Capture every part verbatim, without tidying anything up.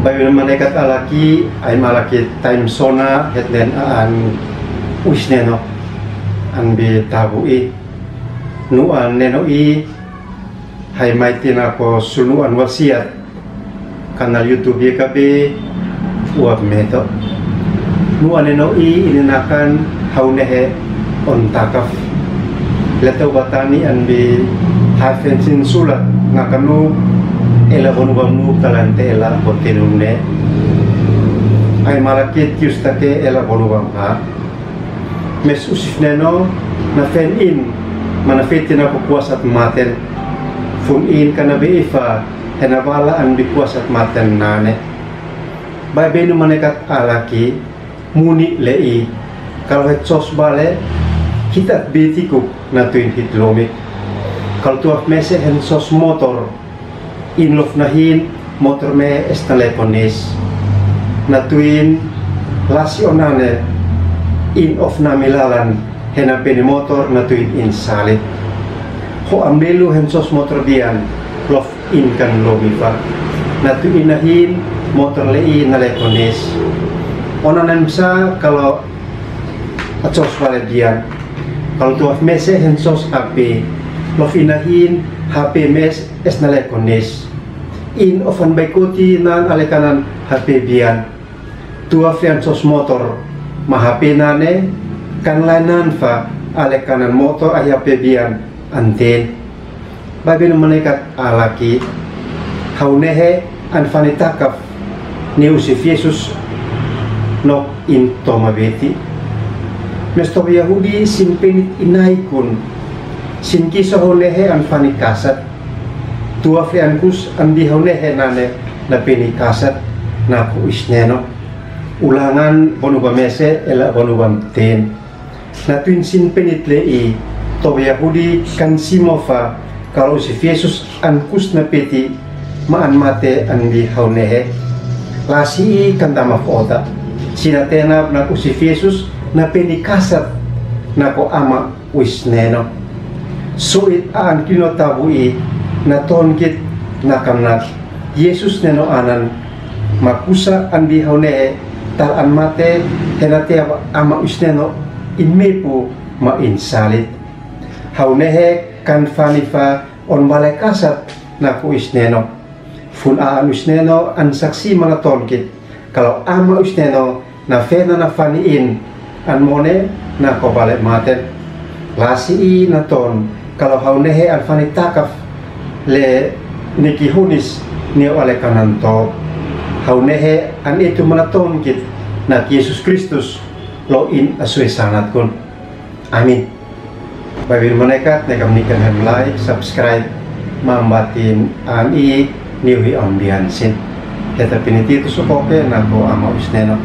Baibel Manaikat Alaki, ai malaki time sona, hetnen an wisneno an bi tabu i. Nu an neno i, hai mai tina ko sunu an wasiat. Kanal YouTube ye kabe uap meto. Nu an neno i ininakan hau nehe on takaf. Leta ubatani an bi hafen sin sulat nakanu ela bonu bamnu talante ela botenune. Ai malaki tius take ela bonu bamha. Mes usif neno na fen in mana feti na kukuasat maten. Fun in kana be ifa hena bala an bi kuasat maten nane. Baibel Manaikat Alaki muni le i. Kalau het sos bale hitat bitiku na tuin hit lomik. Kalau tuaf mese hen sos motor. In lof nahin motor me es na lekonis. Na tuin lasi onane in of na milalan hena peni motor na tuin in salit. Ho amlelu hen sos motor bian lof in kan lomifa. Na tuin nahin motor le i na lekonis. Onanen sa kalau a sos bale bian. Kalau tuaf mese hen sos hape lof in nahin hape mes es na lekonis. In ofan baikoti nan alekanan hape bian. Tuaf lian sos motor ma hape nane kan lai nan fa alekanan motor ai hape bian anten. Baibel Manaikat Alaki hau nehe an fani takaf ni usif Yesus nok in toma beti. Mes toba Yahudi sin penit inaikun sin kiso hau nehe an fani kasat. Tuaf lian kus an bi hau nehe nane na peni kasat na ku isneno. Ulangan bonu bamese ela bonu bamten. Na tuin sin penit le i toba Yahudi kan simo fa kalau usif Yesus an kus na peti ma an mate an bi hau nehe. Lasi i kan tama fota. Sina tenap na usif Yesus na peni kasat na ko ama wisneno. Suit an kino tabu i na tonkit na kamnat. Yesus neno anan ma kusa an bi hau nehe tal an mate hena te ama wisneno in mepu ma in salit. Hau nehe kan fani fa on bale kasat na ku isneno. Fun a an wisneno an saksi mana tonkit. Kalau ama wisneno na fena na fani in an mone na ko bale maten. Lasi i na ton kalau hau nehe an fani takaf le ni ki hunis ni o alekanan to. Hau nehe an itu mana tonkit na ki Yesus Kristus lo in asue sanat kun. Amin. Baibel Manaikat ne kam ni kan hem like, subscribe, mambatin an i niwi ambiansin. Heta pini Titus okoke na ko ama wisneno.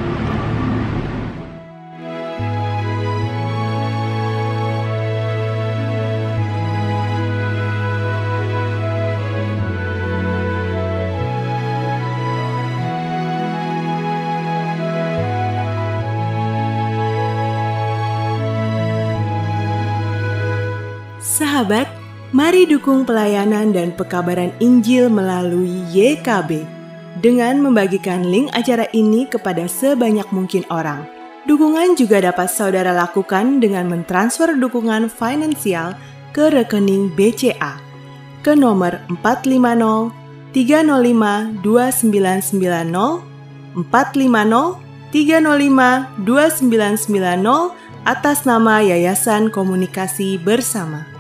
Sahabat, mari dukung pelayanan dan pekabaran Injil melalui Y K B dengan membagikan link acara ini kepada sebanyak mungkin orang. Dukungan juga dapat saudara lakukan dengan mentransfer dukungan finansial ke rekening B C A ke nomor empat lima nol tiga nol lima dua sembilan sembilan nol, empat lima nol tiga nol lima dua sembilan sembilan nol, atas nama Yayasan Komunikasi Bersama.